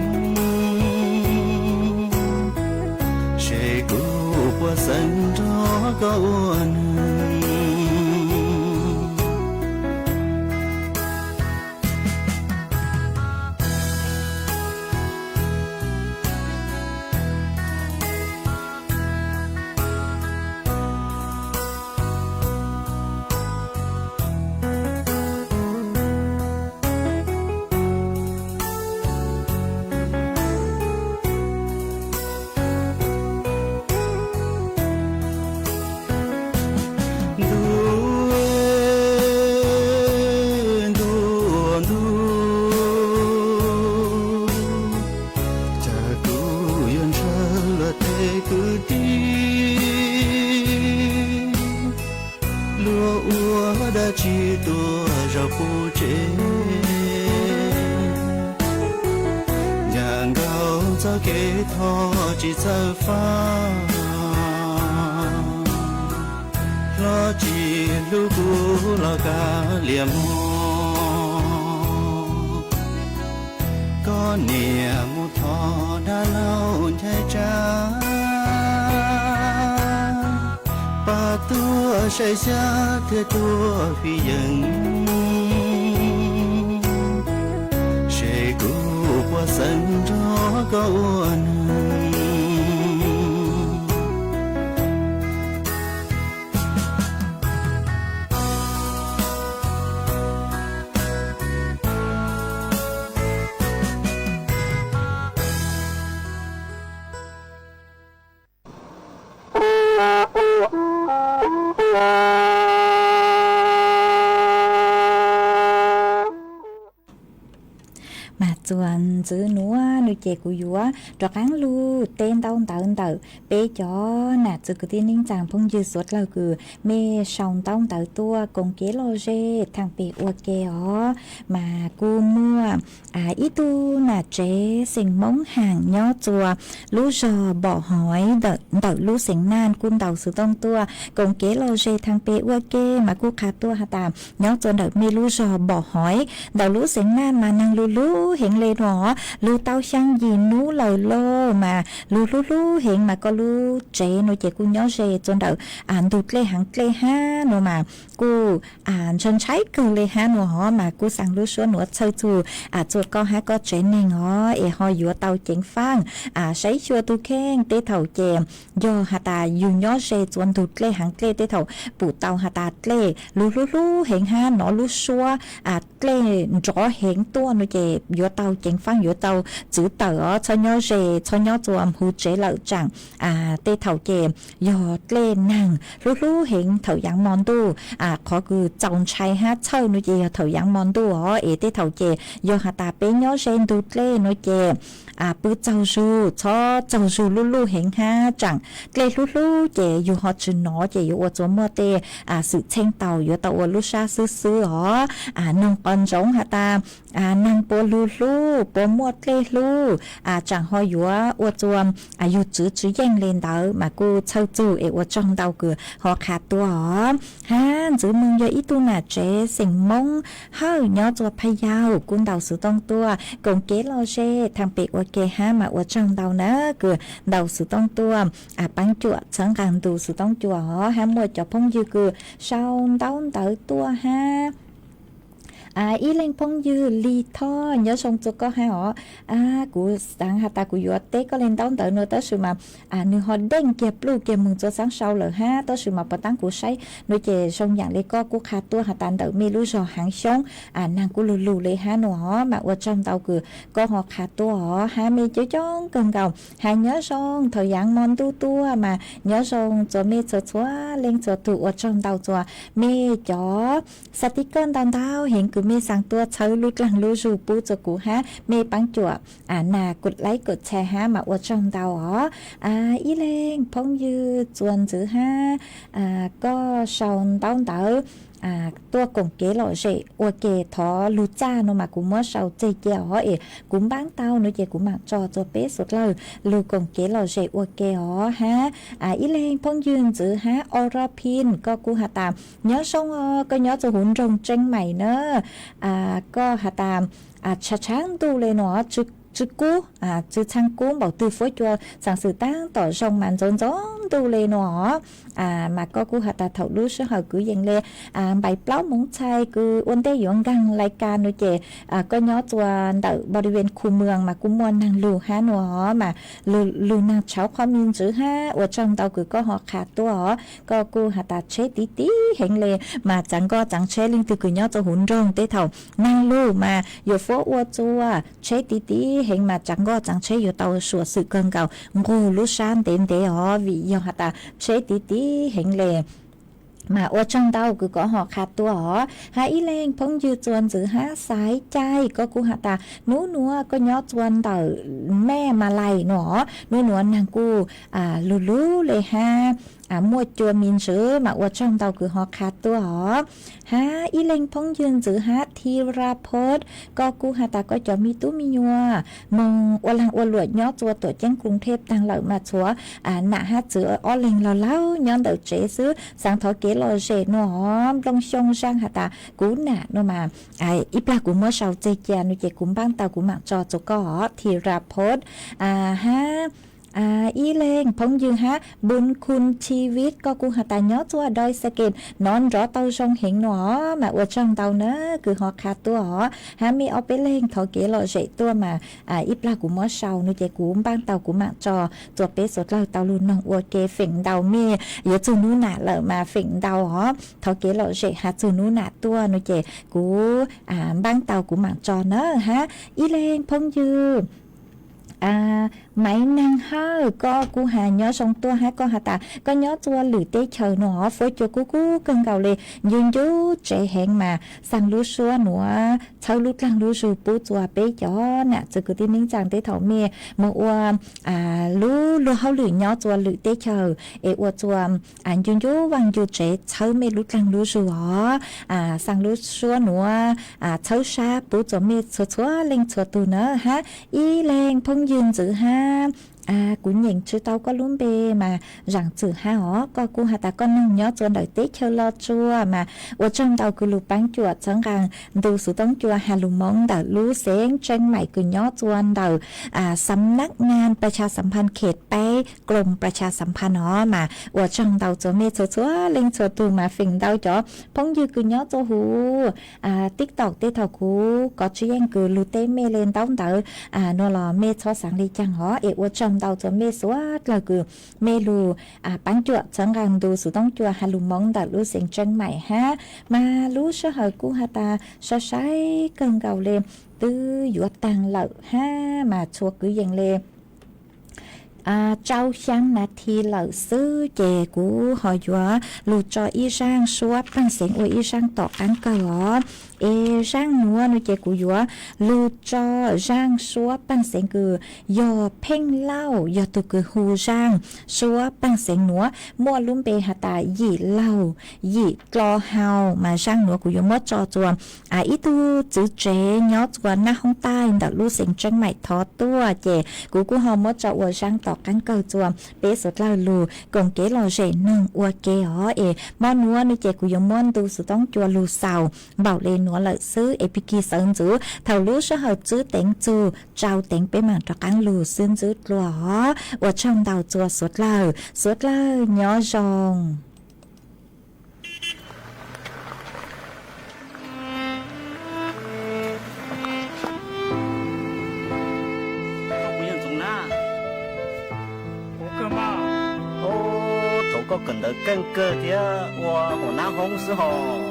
seb kuv puas xeeb nrog koj ua neeg. Ntuj, ntuj, ntuj, cas kuv yuav ntshaw luag tej kwv tij, luag ua dab tsi tuaj zaum puv tsev, yam nkaus txoj kev thoj tsis txawj faj, hlob tsis hlub kuv los kav liam mog. Koj niam mus thov dab laug nchai tsab, pab tuaj saib xyab thiab tuaj fij yees, seb kuv puas xeeb nrog koj ua neeg. Mas txuas ntxiv nuav ces kuv yuav rov qaab lug teb ntaub ntawv ntawm peb cov nam txiv kwv tij neej tsaa phooj ywg suav dlawg kws mej sau ntaub ntawv tuaj koom kev lom zem thaam pem ua ke os. Mas kuj muaj ib tug nam tsev xeem Moob Haam nyob txua lub zog Npom Hoiv ntawm lub xeev Naj kuj ntaus xov tooj tuaj koom kev lom zem thaam pem ua ke, mas kuj qha tuaj has tas nyob txua ntawm mej lub zog Npom Hoiv ntawm lub xeev Naj mas neeg lug lug heev. le no, lug tau xyaa yim nub lawm lauj mas lug hlub hlub heev mas koj lub tsev no ces kuj nyob ze txua ntawm ntug dlej haav dlej hab no mas kuj ntshai ntshai kawg le hab no hov mas kuj xaa lub suab nuav txhawj txug txua koj hab koj tsev neeg hov es ho yuav tau ceev faaj saib xyuas tug kheej tej thaum ces yog has tas yug nyob ze txua ntug dlej haav dlej tej thaum pum tau has tas dlej lug hlub hlub heev hab nov lub suab dlej nrov heev tuaj no ces yuav tau ceev faaj yuav tau txwv tawm os, txhob nyob ze txhob nyob txua huv tsev lawm tsaam tej thaum ces yog dlej naag hlub hlub heev thaum yaav mo ntuj, qhov kws txaus ntshai hab txhawj no ces yog thaum yaav mo ntuj os es tej thaum ces yog has tas peb nyob ze ntug dlej no ces pw txaug zug txhob txaug zug luj luj heev hab tsaam dlej hlub hlub ces yug ho tsi nov ces yuav ua txua muaj tej xwm txheej tau yuav tau ua lub sab xwb xwb os. Noog qos ntsoov has tas naag puab lug hlub puab muaj dlej hlub tsaam ho yuav ua txua yug tswv tsi yeej le ntawd mas kuj txhawj txug es ua tsaug ntau kws ho qha tuaj os. Hab ntxwv Moog yog ib tug nam tsev xeem Moob Hawj nyob txua Phaj Yaug kuj ntaus xuv tooj tuaj koom kev lom zem thaam pem ua ke hab mas ua tsaug ntau na kws ntaus xuv tooj tuaj. Paab cuam txhawb nqaa ntu xuv tooj cuam os hab muaj cov phooj ywg kws sau ntaub ntawv tuaj hab ib leeg phooj ywg Lis Thoj nyob zoo txua koj hab os. Kuv xaav has tas kuv yuav teb koj le ntaub ntawv nuav tab sis mas nwg ho deej kiag pluj kiag moog txua xaab sau lawm hab tab sis mas puas taab kuv saib nuav ces zoo yaam le koj kuj qha tuaj has tas ntawm mej lub zog Haav Xyoob naag kuj lug lug le hab nuav mas ua tsaug ntau kws koj ho qha tuaj os hab mej coob coob kawg nkaus has nyob zoo thaum yaav mo ntuj tuaj mas nyob zoo txua mej txhua txhua leej txhua tug ua tsaug ntau txua mej cov xav tib koj ntau ntau heev kws mej xaa tuaj txhawb lub dlaag lub zug pub txua kuv hab mej paab cuam nas kod laib kod txhais hab mas ua tsaug ntau os. Ib leeg phooj ywg txua ntxwv hab koj sau ntaub ntawv tuaj koom kev lom zem ua ke thov lug txaj nuav mas kuv muab sau txeg cia os es kuv npaab tau nuav ces kuv maam tso txua peb suav dlawg lug koom kev lom zem ua ke os hab ib leeg phooj ywg ntxwv hab Ora Pin koj kuj has tas nyob zoo os koj nyob txua huv nroog Tseeb Mais na koj has tas tshav tshav ntuj le nuav tsw kub tsw txhaj kub npaum twg fuab cua xaam xwm taab tom zoo mas ntxoov ntxoov ntuj le nuav mas koj kuj has tas thaum lub sij hawm kwv yees le npaim plaub moov txhais kws ua ntej yuav nkaag lais kas nuav ces koj nyob txua ntawm npau di ven khu mws mas kuj muaj naag lug hab nuav mas lug naag tshauv qhov me ntsis hab ua tsaug ntau kws koj ho qha tuaj os. Koj kuj has tas tsheb tiv tiv heev le mas txaav nkoj txaav tsheb leej twg kws nyob txua huv nroog tej thaum naag lug mas yuav fuab ua txua tsheb tiv tiv heev mas txaav nkoj txaav tsheb yuav tau suam xwm kawg nkaus nqug lub sab ntev ntev os vim yog has tas tsheb tiv tiv heev le mas ua tsaug ntau kws koj ho qha tuaj os hab ib leeg phooj ywg txua ntxwv hab Xaiv Cai koj kuj has tas nub nuav koj nyob txua ntawm Mej Malais nuav nub nuav naag kuj lug lug le hab muaj cua me ntsis mas ua tsaug ntau kws ho qha tuaj os hab ib leeg phooj ywg ntxwv hab Thi Ra Phos koj kuj has tas koj cov me tub me nyuam moog ua laag ua luam nyob txua tuam ceeb Kruv Thej taag lawm mas txhua nam hab txwv ob leeg laug laug nyob ntawm tsev xwb xaav thov kev lom zem nuav nplooj xyoo zaaj has tas kuv nam nuav mas ib plag kuv muab sau txeg cia nuav ces kuv npaab tau kuv maam tso txua koj os Thi Ra Phos hab ib leeg phooj ywg hab Npun Khun Chi Vij koj kuj has tas nyob txua Doi Sa Kes nov nrov tau zoo heev nuav mas ua tsaug ntau na kws ho qha tuaj os hab mej ob peb leeg thov kev lom zem tuaj mas ib plag kuv muab sau nuav ces kuv npaab tau kuv maam tso txua peb suav dlawg tau lug noog ua ke feem ntau mej yuav txug nub nam lawm mas feem ntau os thov kev lom zem has txug nub nam tuaj nuav ces kuv npaab tau kuv maam tso na hab ib leeg phooj ywg Maiv Neeg Hawj koj kuj has nyob zoo tuaj hab koj has tas koj nyob txua lwm teb chaws nuav fuab cua kub kub kawg nkaus le ncu ncu tsev heev mas xaa lub suab nuav txhawb lub dlaag lub zug pub txua peb cov nam txwv kwv tij neej tsaa tej thaum mej moog ua lub luag hauj lwm nyob txua lwm teb chaws es ua txua ncu ncu vaaj ncu tsev txhawb mej lub dlaag lub zug os xaa lub suab nuav txhawb sab pub txua mej txhua txhua leej txhua tug na hab ib leeg phooj ywg ntxwv hab Kuv nyeem tsis tau koj lub npe mas zam txim hab os, koj kuj has tas koj neeg nyob txua ntawm teb chaws Los Tsuas mas ua tsaug ntau kws lug paab cuam txhawb nqaa ntu xuv toob cua has lug Moob ntawm lub xeev Tseeb Maim kws nyob txua ntawm Xam Nab Ngas Pras Tshas Xam Phas Khem Paib Kloom Pras Tshas Xam Phas os mas ua tsaug ntau txua mej txhua txhua leej txhua tug mas feem ntau cov phooj ywg kws nyob txua huv TikTok tej thaum kuv kov tsis yeej kws lug teb mej le ntaub ntawv nuav los mej txhob xaav le caag os es ua tsaug ntau txua mej suav dlawg kws mej lug paab cuam txhawb nqaa ntu xuv toob cua has lug Moob ntawm lub xeev Tseeb Maim hab mas lub sij hawm kuj has tas sai sai kawg nkaus le twb yuav taag lawm hab mas txhua kwv yees le rau xyaa nas this lawm xwb ces kuv ho yuav lug tso ib zaaj suab paaj xeev ua ib zaaj tom qaab kawg os. Es zaaj nuav no ces kuv yuav lug tso zaaj suab paaj xeev kws yog Pheej Lauj yog tug kws hu zaaj suab paaj xeev nuav muaj lub npe has tas Yim Laug Yim Dlo Hau mas zaaj nuav kuv yuav muab tso txua ib tug txwv tsev nyob txua Nab Hoob Taij ntawm lub xeev Tseeb Maim thov tuaj ces kuv kuj ho muab tso ua zaaj tom qaab kawg txua peb suav dlawg lug koom kev lom zem noog ua ke os. Es mo nuav no ces kuv yuav muab ntu xuv toob cua lug xaus npaum le nuav lawm xwb es pig kig sawv ntxuv thaum lub sij hawm tswb teev txug tsau teev peb maam rov qaab lug xwb ntxwb dlua os. Ua tsaug ntau txua suav dlawg, suav dlawg nyob zoo. Thaum koj kawm ntawv keej kawg thiab ua hauv nab hoob xwb hos,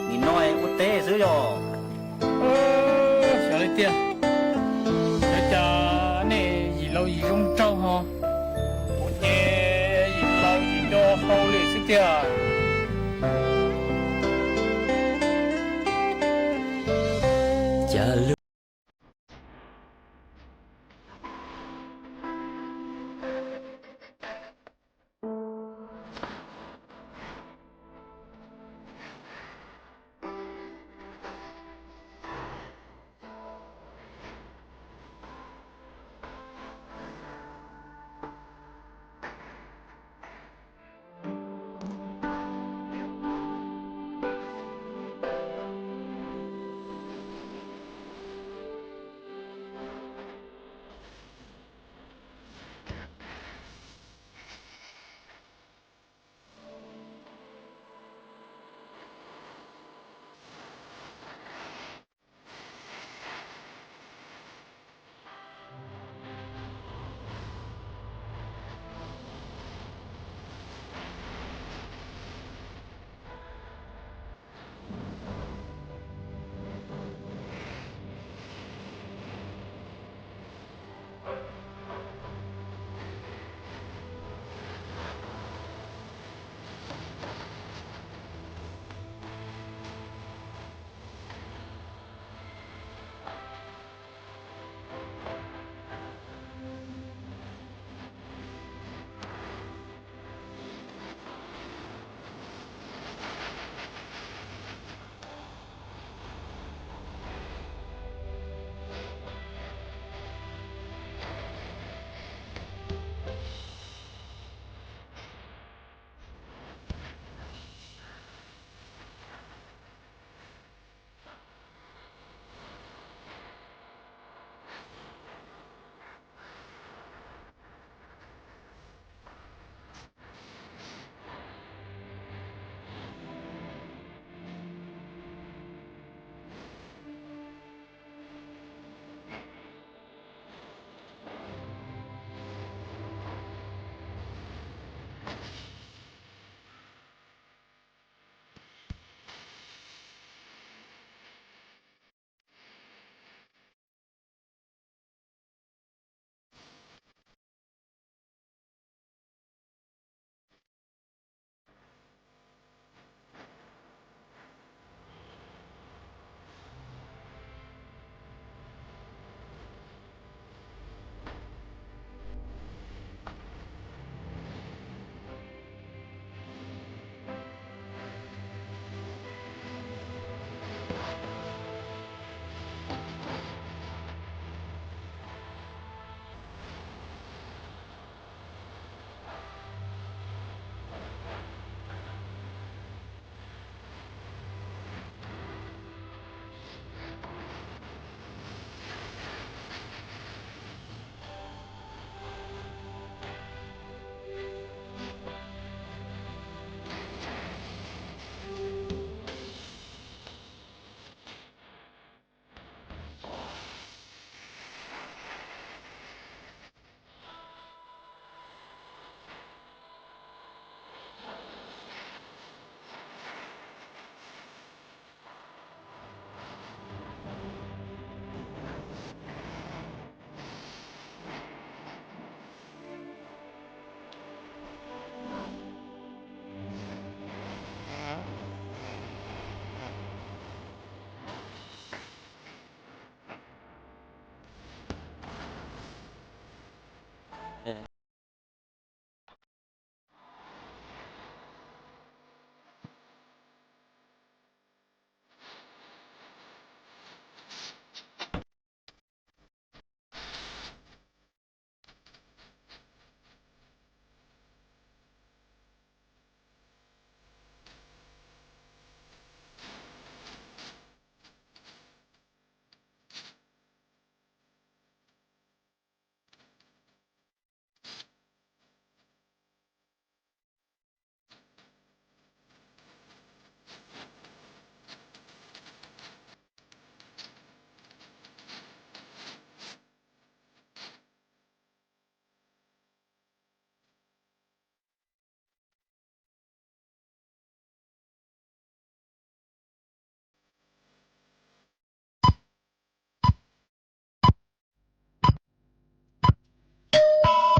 nim no ua teb xwb yog. Xyov li tiag, xyov cas nej yim laus yim zoo nraug ho, kuv ces yim laus yim do hau li xwb tiag.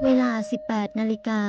เวลา สิบแปดนาฬิกา